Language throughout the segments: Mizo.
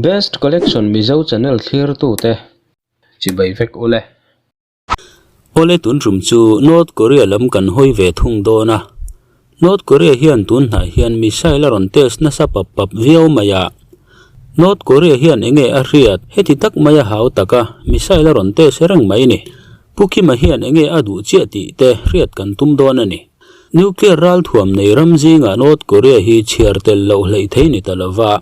Best Collection Mizo channel thlirtute chibai vek ule. Awle tun tum chu North Korea lam kan hawi ve thung dawn a. North Korea hian tun hnah hian missile a rawn test nasa pap pap viau mai a. North Korea hian enge a hriat heti tak mai a hau tak a missile a rawn test reng mai ni. Pu Kima hian enge a duh chiah tih te hriat kan tum dawn a ni. Nuclear ralthuam nei ram zingah North Korea hi chhiar tel loh hleih thei ni ta lova,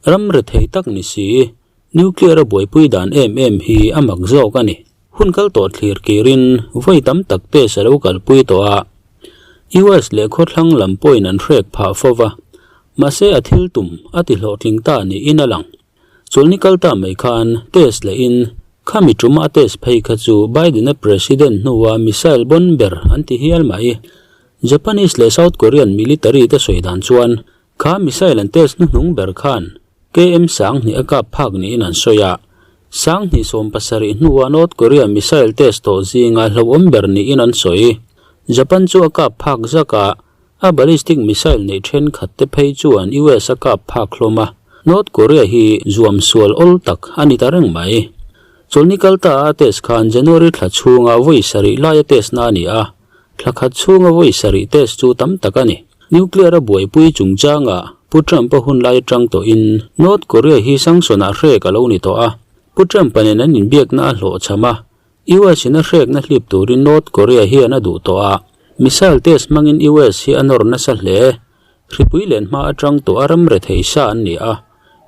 ram rethei tak ni si, nuclear a buaipui dan em em hi a mak zawk a ni. Hun kal tawh thlir kirin vawi tam tak test a lo kalpui tawh a, US leh khawthlang lam pawhin an hrek phah fo va, mahse a thil tum a ti hlawhtling ta niin a lang. Chawlhni kal ta mai khan test leh in khami tuma a test phei kha chu Biden-a president hnua missile bon ber an ti hial mai. Japanese leh South Korean military te sawi dan chuan kha missile an test hnuhnung ber khan KM 10,000 a kap phak niin an sawi a. 10,070 hnua North Korea missile test tawh zinga hlauhawm ber niin an sawi. Japan chu a kap phak zak a. A ballistic missile neih thenkhat te phei chuan US a kap phak hlawm a, North Korea hi zuam sual awl tak a ni ta reng mai. Chawlhni kal ta a test khan January thla chhunga vawi sarih laia test na a ni a, thla khat chhunga vawi sarih test chu tam tak a ni. Nuclear a buaipui chungchangah Pu Trump-a hun lai atang tawhin North Korea hi sanction ah hrek a lo ni tawh a, Pu Trump-a nen an inbiakna a hlawhchham a, US in a hrekna hlip turin North Korea hian a duh tawh a, missile test hmangin US hi a nawr nasa hle. Hripui len hma atang tawh a ram rethei sa an ni a,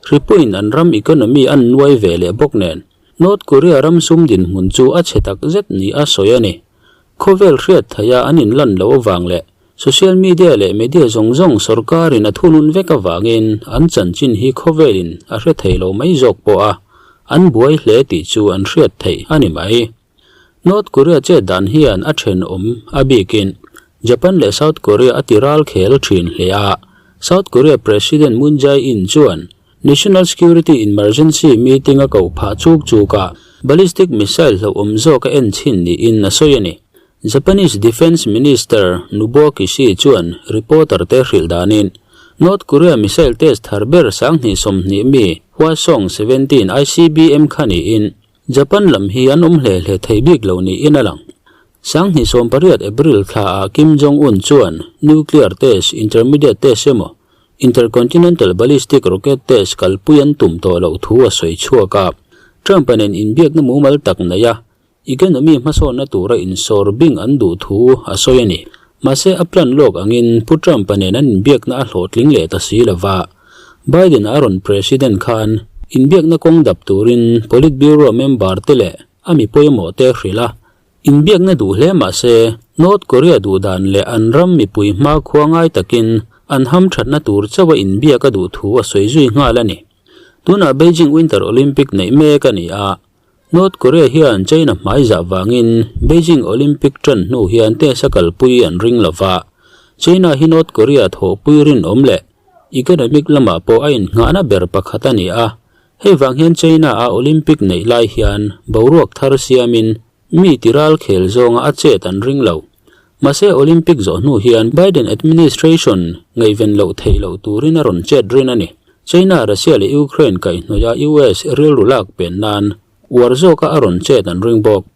hripuiin an ram economy an nuai ve leh bawk nen North Korea ram sum dinhmun chu a chhe tak zet ni a sawi a ni. Khawvel hriat theih a an inlan loh avang leh social media leh media zawng zawng sawrkarin a thunun vek avangin an chanchin hi khawvelin a hre thei lo mai zawk pawh a, an buai hle tih chu an hriat theih a ni mai. North Korea chet dan hian a thenawm a bikin Japan leh South Korea a ti ral khel thin hle a, South Korea President Moon Jae-in chuan National Security Emergency meeting a koh phah chuk chuk a, ballistic missile hlauhawm zawk a en chhin niin a sawi a ni. Japanese Defence Minister Nobuo Kishi chuan reporter te hrilh danin, North Korea missile test thar ber 2020 mi Hwasong 17 ICBM kha niin, Japan lam hi an awm hle hle thei bik lo niin a lang. 2018 April thlaah Kim Jong-un chuan nuclear test, intermediate test emaw, Intercontinental Ballistic Rocket test kalpui an tum tawh loh thu a sawi chhuak a. Trump-a nen inbiakna mumal tak nei a, economy hmasawnna tura insawr bing an duh thu a sawi a ni. Mahse, a plan lawk angin Pu Trump-a nen an inbiakna a hlawhtling leh ta si lo va. Biden-a a rawn president khan inbiakna kawng dap turin Politburo member te leh a mi pawimawh te hrilh a, Inbiakna duh hle mah se, North Korea duh dan leh an ram mipui hmakhua ngai takin an hamthatna tur chauha inbiak a duh thu a sawi zui nghal a ni. Tunah Beijing Winter Olympic neih mek a ni a, North Korea hian China hmai zah vangin Beijing Olympic tan hnu hian test a kalpui an ring lo va, China hi North Korea thawhpui rinawm leh economic lamah pawh a innghahna ber pakhat a ni a, Hei vang hian China-a Olympic neih lai hian boruak thar siamin mi tiral khel zawnga a chet an ring lo. Mahse Olympic zawh hnu hian Biden administration ngaihven loh theih loh turin a rawn chet rin a ni. China, Russia leh Ukraine kaihhnawih a US rilru lak pen nan uar zawka a rawn chet an ring bawk.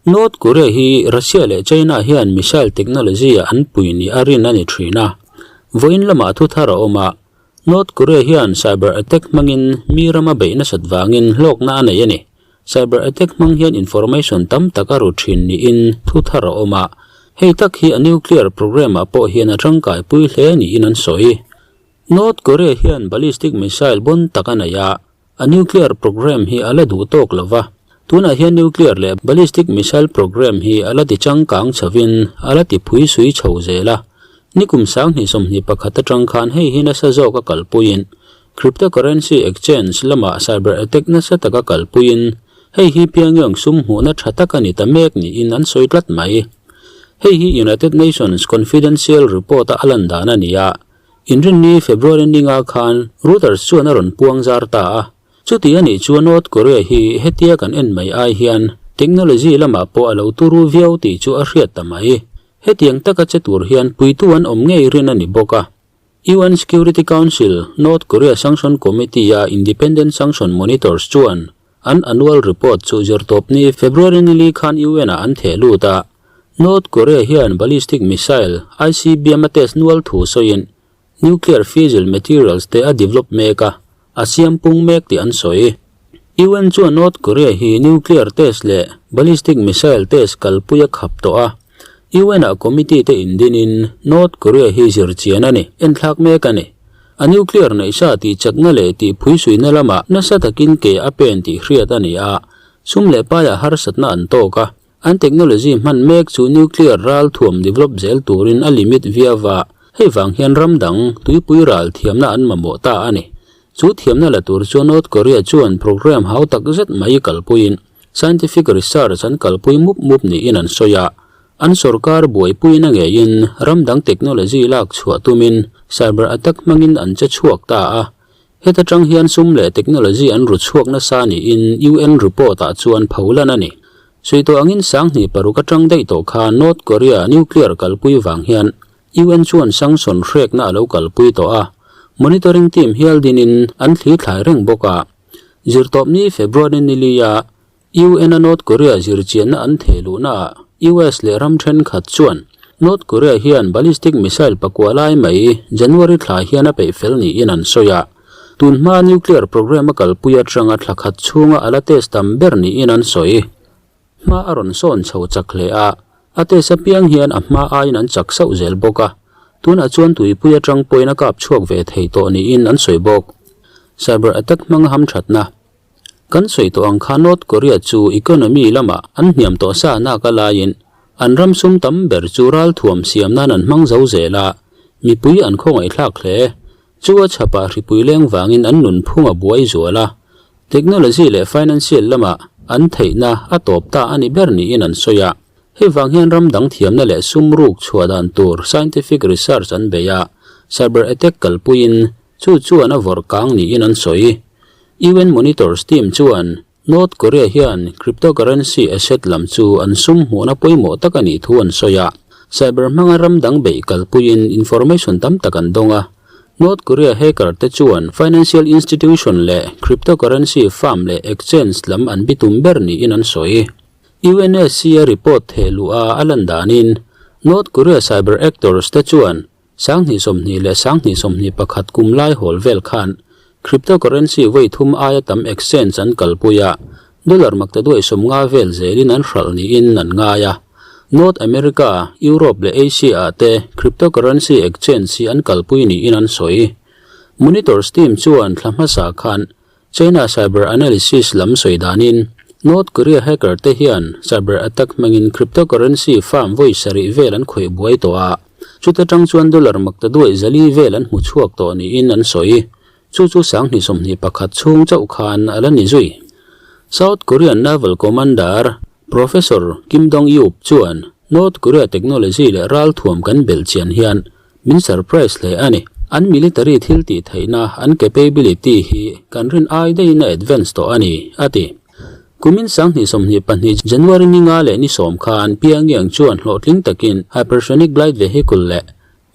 North Korea hi Russia leh China hian missile technology-ah an pui ni a rin a ni thin a. Vawiin lamah thu thar a awm a, North Korea hian cyber attack hmangin mi rama beih nasat vangin hlawkna a nei a ni. Cyber attack hmang hian information tam tak a ru thin niin thu thar a awm a, hei tak hi a nuclear program-ah pawh hian a tangkaipui hle niin an sawi. North Korea hian ballistic missile bon tak a nei a, A nuclear program hi a la duh tawk lo va, tunah hian nuclear leh ballistic missile program hi a la ti changkang chhovin a la ti phui sui chho zel a. Nikum 2021 atang khan hei hi nasa zawk a kalpuiin cryptocurrency exchange lamah cyber attack nasa taka kalpuiin hei hi Pyongyang sum hmuhna tha tak a ni ta mek niin an sawi tlat mai. Hei hi United Nations Confidential Report-a a lan dan a ni a. Inrinni February ninga khan Reuters chuan a rawn puang zar ta a, chuti a nih chuan North Korea hi hetia kan en mai ai hian technology lamah pawh a lo turu viau tih chu a hriat ta mai. Hetiang taka che tur hian puitu an awm ngei rin a ni bawk a. UN Security Council North Korea Sanction Committee-a Independent Sanction Monitors chuan an annual report chu zirtawpni February nili khan UN-ah an theh lut a. North Korea hian ballistic missile ICBM a test nual thu sawiin nuclear fissile materials te a develop mek a, a siam pung mek tih an sawi. UN chuan North Korea hi nuclear test leh ballistic missile test kalpui a khap tawh a, UN-ah committee te indinin North Korea hi zirchian a ni, enthlak mek a ni. A nuclear neihsa tihchakna leh tihphuisuina lamah nasa takin ke a pen tih hriat a ni a, sum leh paiah harsatna an tawk a. An technology hman mek chu nuclear ral thuam develop zel turin a limit viau va, hei vang hian ram dang tuipui ral thiamna an mamawh ta a ni. Chu thiamna la tur chuan North Korea chuan program hau tak zet mai kalpuiin scientific research an kalpui mup mup niin an sawi a. An sorkar buaipuina ngeiin ram dang technology lak chhuah tumin cyber attack hmangin an che chhuak ta a. Heta tang hian sum leh technology an ru chhuak nasa niin UN report-ah chuan pholan a ni. Suitawh angin 2006 atang daih tawh kha North Korea nuclear kalpui vang hian UN chuan sanction hrekna a lo kalpui tawh a, monitoring team hial dinin an thli thlai reng bawk a. Zirtawpni February nilia UN-a North Korea zirchianna an theh luhnaah US leh ram thenkhat chuan North Korea hian ballistic missile pakua lai mai January thla hian a peih fel niin an sawi a. Tun hma nuclear program a kalpui atanga thla khat chhunga a la test tam ber niin an sawi. Hma a rawn sawn chho chak hle a, a test apiang hian a hma aiin an chak sauh zel bawk a. Tunah chuan tuipui atang pawhin a kap chhuak ve thei tawh niin an sawi bawk. Cyber attack hmanga hamthatna. Kan sawi tawh ang kha North Korea chu economy lamah an hniam tawh sa nak a laiin an ram sum tam ber chu ralthuam siam nan an hmang zo zel a, mipui an khawngaihthlak hle. Chu a chhapah hripui leng vangin an nunphung a buai zual a, technology leh financial lamah an theihna a tawp ta a ni ber niin an sawi a. Hei vang hian ram dang thiamna leh sum ruk chhuah dan tur scientific research an bei a, cyber attack kalpuiin chu chuan a vawrh kang niin an sawi. UN Monitors team chuan North Korea hian cryptocurrency asset lam chu an sum hmuhna pawimawh tak a nih thu an sawi a. Cyber hmanga ram dang beih kalpuiin information tam tak an dawng a. North Korea hacker te chuan financial institution leh cryptocurrency firm leh exchange lam an bitum ber niin an sawi. UNSC a report theh luh a a lan danin North Korea cyber actors te chuan 2020 leh 2021 kum lai hawl vel khan cryptocurrency vawi thum aia tam exchange an kalpui a, dollar maktaduai 50 vel zelin an hralh niin an ngai a. North America, Europe leh Asia-ah te cryptocurrency exchange hi an kalpui niin an sawi. Monitors team chuan thla hmasa khan China cyber analysis lam sawi danin North Korea hacker te hian cyber attack hmangin cryptocurrency firm vawi sarih vel an khawih buai tawh a, chuta tang chuan dollar maktaduai zali vel an hmu chhuak tawh niin an sawi. Chu chu 2021 chhung chauh khan a la ni zui. South Korean Naval Commander Professor Kim Dong-yup chuan North Korea technology leh ralthuam kan belh chian hian Min surprise hle a ni. An military thil tih theihna, an capability hi kan rin ai daihin a advance tawh a ni, a ti. Kumin 2022 January ni nga leh ni sawm khan Pyongyang chuan hlawhtling takin Hypersonic Glide Vehicle leh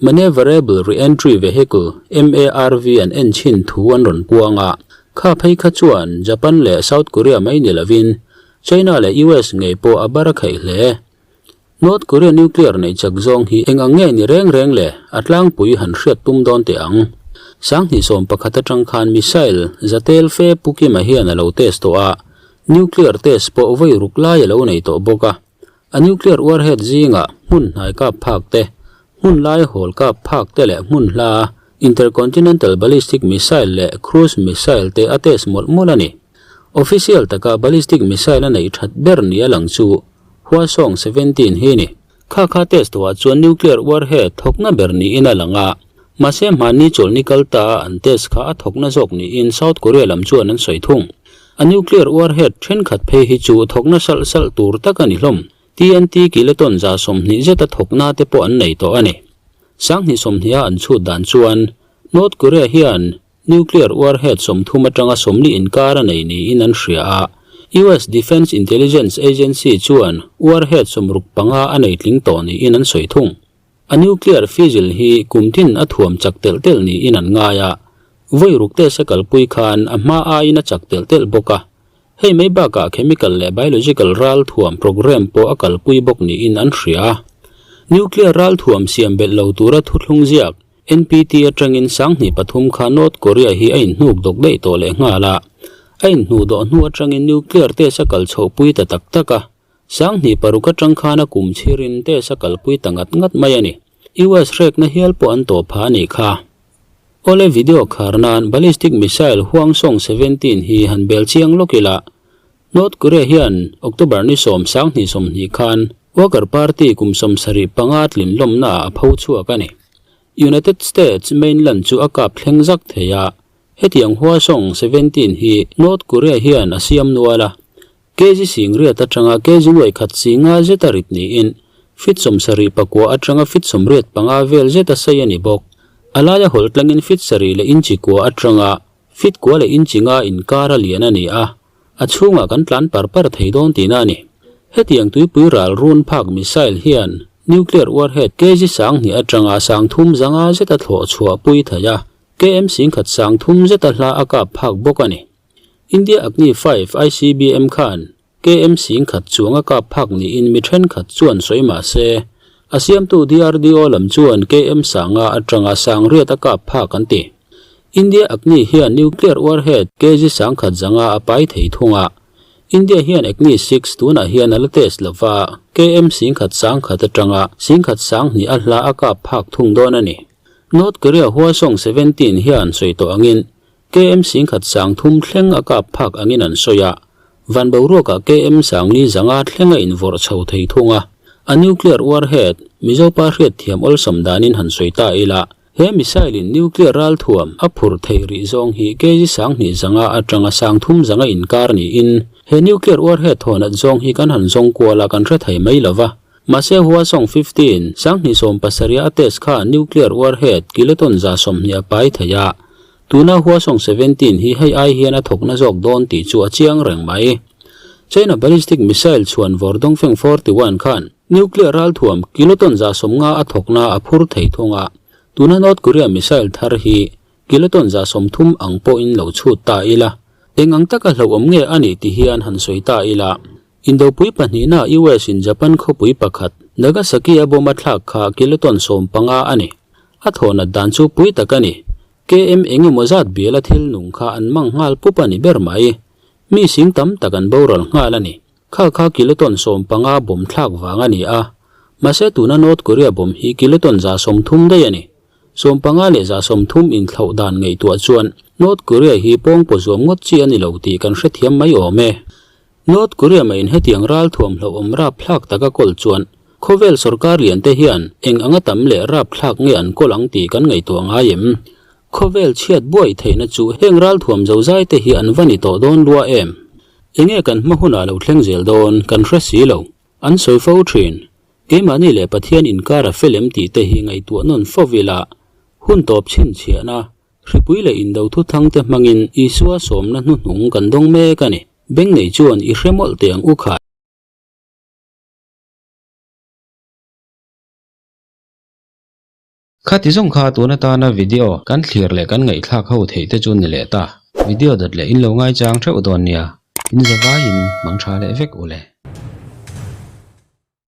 Maneuverable Re-entry Vehicle, MARV, an en chhin thu an rawn puang a. Kha phei kha chuan Japan leh South Korea mai ni lovin China leh US ngei pawh a bar a khaih hle. North Korea nuclear neih chak zawng hi eng ang nge ni reng reng le? A tlangpui han hriat tum dawn teh ang. 2011 atang khan missile zatel fe Pu Kima hian a lo test tawh a, nuclear test pawh vawi ruk lai a lo nei tawh bawk a. A nuclear warhead zingah hmun hnai kap phak te, hmun lai hawl kap phak te leh hmun hla intercontinental ballistic missile leh cruise missile te a test mawlh mawlh a ni. Official taka ballistic missile a neih that ber ni a lang chu Hwasong 17 hi ni. Kha kha test tuah chuan nuclear warhead thawkna ber niin a lang a, mahse hmanni chawlhni kal ta a an test kha a thawkna zawk niin South Korea lam chuan an sawi thung. A nuclear warhead thenkhat phei hi chu thawkna salh salh tur tak a ni hlawm. TNT kiloton 20 zeta thawkna te pawh an nei tawh a ni. 2020 a an chhut dan chuan North Korea hian Nuclear warhead 30 atanga 40 inkar a nei niin an hria a, US Defense Intelligence Agency chuan warhead 65 a nei tling tawh niin an sawi thung. A nuclear fissile hi kum tin a thuam chak telh telh niin an ngai a, vawi ruk test a kalpui khan a hma aiin a chak telh telh bawk a. Hei mai bakah chemical leh biological ral thuam programme pawh a kalpui bawk niin an hria. Nuclear ral thuam siam belh lo tura thuthlung ziak NPT atangin 2003 kha North Korea hi a inhnuk dawk daih tawh leh nghal a, a inhnuhdawh hnu atangin nuclear test a kal chhohpui ta tak tak a. 2006 atang khan a kum chhirin test a kalpui ta ngat ngat mai a ni. US hrekna hial pawh an tawh phah a nih kha. Awle video khar nan ballistic missile Hwasong 17 hi han bel chiang lawk ila, North Korea hian October ni sawm 2020 khan Worker Party kum 75 tlin lawmna ah a pho chhuak a ni. United States mainland chu a kap thleng zak thei a, hetiang Hwasong 17 hi North Korea hian a siam nual a, Kg singriat atanga kg nuai khat si nga zeta rit niin feet 79 atanga feet 85 vel zeta sei a ni bawk. A laia hawlh tlangin feet sarih leh inchi kua atanga feet kua leh inchi nga inkar a lian a ni a, a chhungah kan tlan par par thei dawn tihna a ni. Hetiang tuipui ral run phak missile hian nuclear warhead kg 2000 atanga 30 zanga zeta thlawh chhuah pui thei a, km 1030 zeta hla a kap phak bawk a ni. India Agni 5 ICBM khan KM 10,000 chuang a kap phak niin mi thenkhat chuan sawi mah se, a siamtu DRDO lam chuan KM sanga atanga sangriat a kap phak an ti. India Agni hian nuclear warhead kg 10,000 zanga a pai thei thung a. India hian Agni 6 tunah hian a la test lova, KM 10,000 10,000 atanga 10,000 20 a hla a kap phak thung dawn a ni. North Korea Hwasong 17 hian sawi tawh angin KM 1030 thleng a kap phak angin an sawi a, van boruakah KM 40 zanga thleng a invawrh chho thei thung a. A nuclear warhead, Mizopa hriatthiam awlsam danin han sawi ta ila, he missile-in nuclear ralthuam a phur thei rih zawng hi kg 20 zanga atanga 30 zanga inkar niin, he nuclear warhead thawnat zawng hi kan han zawng kual a kan hre thei mai lova. Mahse Hwasong 15, 2017 a test kha nuclear warhead kiloton 120 a pai thei a, Tuna Hwasong 17 hi hei ai hian a thawkna zawk dawn tih chu a chiang reng mai. China ballistic missile chhuan vawr Dongfeng 41 khan nuclear ralthuam kiloton 150 a thawkna a phur thei thung a, tuna North Korea missile thar hi kiloton 30 ang pawhin lo chhut ta ila. Eng ang taka hlauhawm nge a nih ti hian han sawi ta ila. Indopui pahnihna US in Japan khawpui pakhat Nagasaki a bomb a thlak kha kiloton 15 a ni. A thawhnat dan chu pui tak a ni. KM eng emaw zat bial a thil nung kha an mang nghal pup a ni ber mai. Mi sing tam tak an boral nghal a ni. Kha kha kiloton 15 bomb thlak vang a ni a. Mahse tuna North Korea bomb hi kiloton 130 daih a ni. 15 leh 130 inthlauh dan ngaihtuah chuan North Korea hi pawngpaw zuam ngawt chi a ni lo tih kan hrethiam mai awm e. North Korea mah in hetiang ral thuam hlauhawm rapthlak taka kawl chuan khawvel sorkar lian te hian eng anga tam leh rapthlak nge an kawl ang tih kan ngaihtuah ngai em? Khawvel chhiat buai theihna chu heng ral thuam zozai te hi an va ni tawh dawn lua em? Enge kan hma hunah lo thleng zel dawn kan hre si lo. An sawi fo thin. Keimahni leh Pathian inkar a fel em tih te hi ngaihtuah nawn fo ila hun tawp chhinchhiahna Hripui leh indo thuthang te hmangin Isua sawmna hnuhnung kan dawng mek a ni. Beng nei chuan i hre mawlh teh ang u khai. Khati zawng kha tun atana video kan thlir leh kan ngaihthlak ho theih te chu ni leh ta. Video dawt leh in lo ngaichang theuh dawn nia. In zavaiin mang tha leh vek u le.